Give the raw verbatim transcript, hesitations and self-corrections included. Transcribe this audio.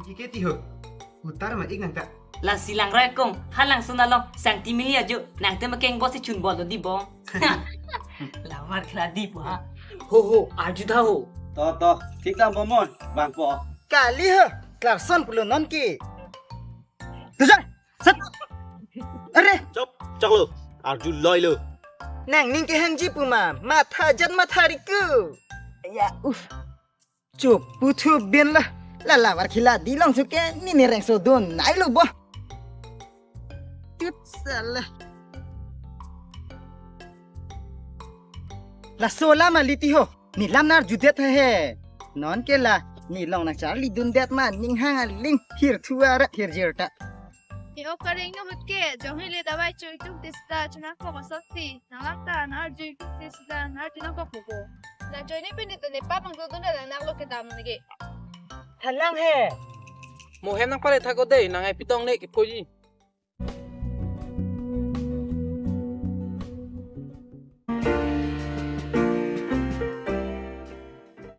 Ike ti ho. Hutar ma ik nang ta. Lasi langroi kong, ha langsun along, sangti mili ajo, nangte ma keng bo si chun bol lo di bong. Lamar khela di po ha. Ho ho, arju tha ho. To to, thik tang bomon, bang po. Kali ho, Clarkson pulo non ke. Tujar, sat. Are. Chop, chok lo, arju loi lo. Nangning kehangji pu ma, matha jan matha riku. Ya, uh. Chup, puthu bin la. La la war khila di long chuke, nini rengso dun nai lo bo. Tut sala. Laso alam ali ti ho. Ne lam nar judet he he. Non ke la, ne long nangcharli dundet ma, ning hang aling, hir thua ra, hir jir ta. Ne o kareng no hut ke, jong hile dawai choi tuk dista, chuna ko ko sot si, nang lang ta, nang arju tuk dista, nang arju nang ko ko ko. Nang choi ne pini tu ne pa pang tu tu na nang lo ke dam ne ke. Thalang he. Mo hem nang pare tha ko de, nang ai pitong ne ke poji.